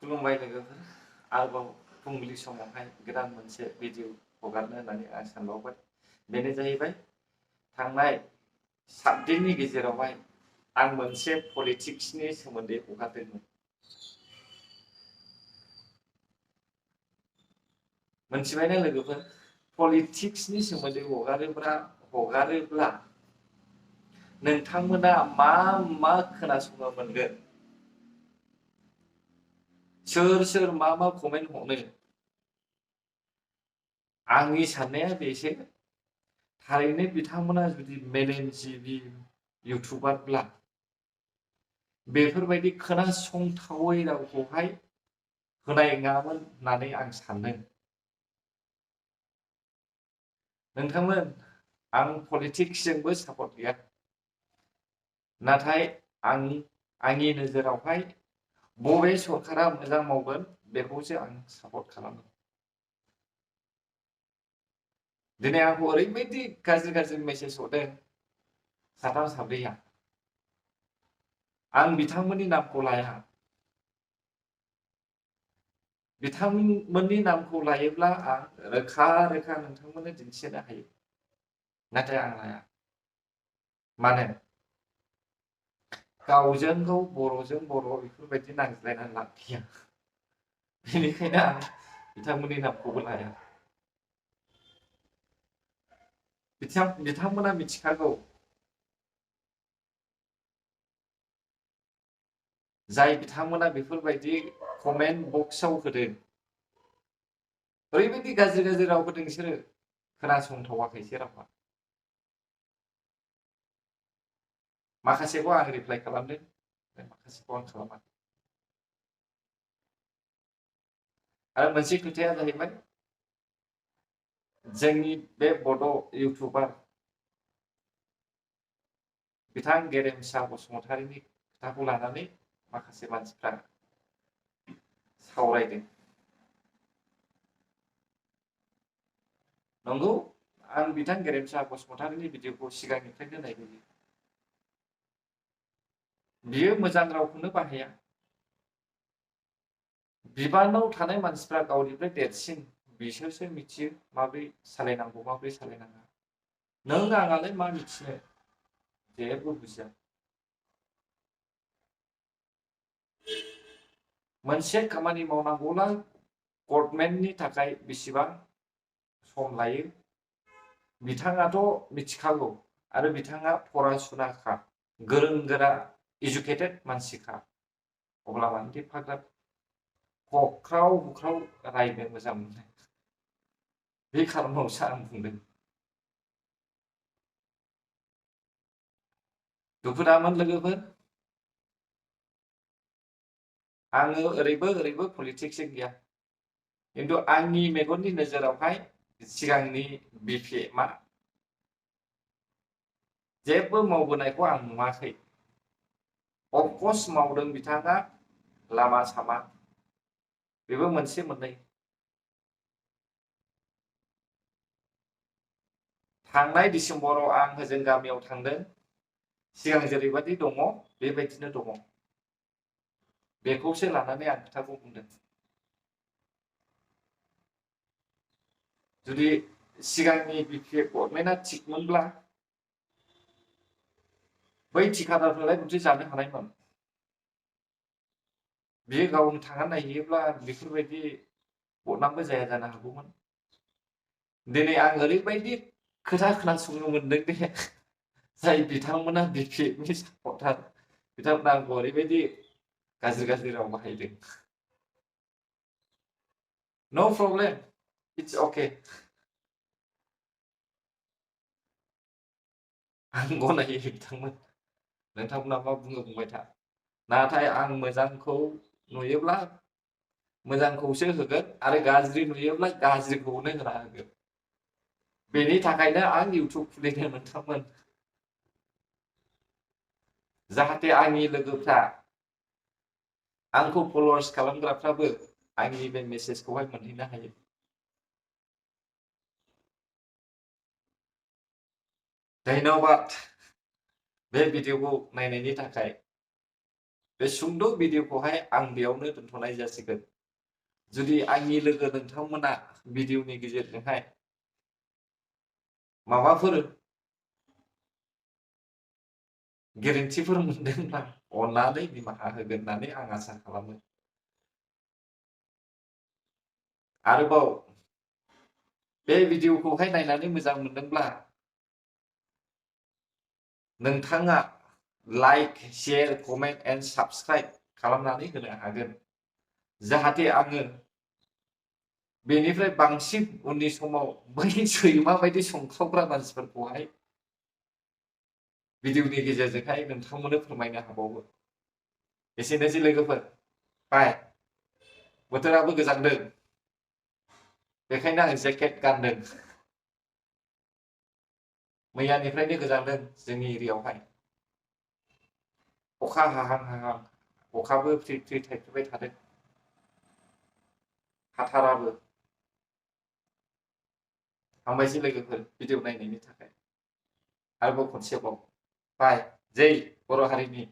खुलुमबाय लोगोफोर आरोबाव फुंबिलि समावहाय गोदान मोनसे भिडिअ हगारनो होननानै आं सानबावबाय बेनो जाहैबाय थांनाय 7 दिननि गेजेरावहाय आं मोनसे पलिटिक्सनि सोमोन्दै हगारदोंमोन। मोनथिबायना लोगोफोर पलिटिक्सनि सोमोन्दै हगारोब्ला नोंथांमोना मा खोनासंनो मोनगोन, सोर मा कमेन्ट हरो, आंनि साननाया बेसो थारैनो बिथांमोना जुदि मेलेमजिबि इउटुबारब्ला बेफोरबायदि खोनासंथावै रावखौहाय होनाय नङामोन होननानै आं सानदों। नोंथांमोन आं पलिटिक्सजोंबो सापर्ट गैया, नाथाय आंनि नोजोरावहाय बबे सरकारा मोजां मावगोन बेखौसो आं सापर्ट खालामो। दिनै आंखौ ओरैबायदि गाज्रि मेसेज हरदों साथाम साब्रैया, आं बिथांमोननि नामखौ लाया। बिथांमोननि नामखौ लायोब्ला आं रोखा नोंथांमोननो दिन्थिनो हायो, नाथाय आं लाया। मानो? गावजों गाव बर'जों बर' बेफोरबायदि नांज्लायनानै लाब गैया। बेनिखायनो आं बिथांमोननि नामखौबो लाया। बिथांमोना मिथिखागौ जाय बिथांमोना बेफोरबायदि कमेन्ट बक्सआव होदों, ओरैबायदि गाज्रि राव होदों, बिसोरो खोनासंथावाखैसो रावहा। माखासेखौ आं रिप्लाइ खालामदों, माखासेखौ आं खालामाखै। आरो मोनसे खोथाया जाहैबाय जोंनि बे बड' इउटुबार बिथां गेरेमसा बसुमतारीनि खोथाखौ लानानै माखासे मानसिफ्रा सावरायदों। नंगौ, आं बिथां गेरेमसा बसुमतारीनि भिडिअखौ सिगांनिफ्रायनो नायबोयो। बियो मोजां रावखौनो बाहाया। बिबानाव थानाय मानसिफ्रा गावनिफ्राय देरसिन बिसोरसो मिथियो माबोरै सालायनांगौ माबोरै सालायनाङा। नों आंआलाय मा मिथिनो, जेबो बुजिया। मोनसे खामानि मावनांगौब्ला गभर्नमेन्टनि थाखाय बेसेबां सम लायो बिथाङाथ' मिथिखागौ, आरो बिथाङा फरासुनाखा, गोरों गोरा इडुकेटेड मानसिखा, अब्ला मानोथो एफाग्राब हख्राव रायनो मोजां मोनो। बे खारनावसो आं बुंदों। दुखु दामोन लोगोफोर, आङो ओरैबो पलिटिक्सजों गैया, खिन्थु आंनि मेगननि नोजोरावहाय सिगांनि बिपिएमआ जेबो मावबोनायखौ आं नुवाखै। अफकर्स मावदों बिथाङा लामा सामा, बेबो मोनसे मोननै। थांनाय डिसेम्बराव आं होजों गामियाव थांदों, सिगां जेरैबायदि दङ बेबायदिनो दङ। बेखौसो लानानै आं खोथाखौ बुंदों। जुदि सिगांनि बिपिएफ गभर्नमेन्टआ थिगमोनब्ला बै थिखादारफ्रालाय बोरैथो जानो हानायमोन? बियो गावनो थांनानै नायहैयोब्ला बेफोरबायदि बदनामबो जाया जानो हागौमोन। दिनै आं ओरैबायदि खोथा खोनासंनो मोनदों दे, जाय बिथांमोना बिपिएफनि सापर्टार, बिथांमोना आंखौ ओरैबायदि गाज्रि राव बाहायदों। नो प्रब्लेम, इट्स अके। आं गनायो बिथांमोन, नोंथांमोना मा बुङो बुंबाय था। नाथाय आं मोजांखौ नुयोब्ला मोजांखौसो होगोन, आरो गाज्रि नुयोब्ला गाज्रिखौनो होना होगोन। बेनि थाखायनो आं इउटुब खुलिदों नोंथांमोन, जाहाथे आंनि लोगोफ्रा, आंखौ फल'वार्स खालामग्राफ्राबो आंनि बे मेसेजखौहाय मोनहैनो हायो। धन्यबाद बे भिडिअखौ नायनायनि थाखाय। बे सुंद' भिडिअखौहाय आं बेयावनो दोनथ'नाय जासिगोन। जुदि आंनि लोगो नोंथांमोना भिडिअनि गेजेरजोंहाय माबाफोर गोरोन्थिफोर मोनदोंब्ला अननानै निमाहा होगोन होननानै आं आसा खालामो। आरोबाव बे भिडिअखौहाय नायनानै मोजां मोनदोंब्ला नोंथाङा like, share, comment and subscribe खालामनानै होनो हागोन। जाहाथे आङो बेनिफ्राय बांसिन उननि समाव बै सैमा बायदि संख्रावग्रा मानसिफोरखौहाय भिडिअनि गेजेरजोंहाय नोंथांमोननो फोरमायनो हाबावो। एसेनोसै लोगोफोर, बाय। बोथोराबो गोजांदों, बेखायनो आं जेकेट गानदों। मैयानिफ्रायनो गोजांदों जोंनि एरियायावहाय। अखा हाहां हाहां, अखाबो फ्रि फ्रि थाइफ्रिबाय थादों, हाथाराबो। हामबायसै लोगोफोर भिडिअ नायनायनि थाखाय। आरोबाव खनसेबाव बाय, जै बर' हारिनि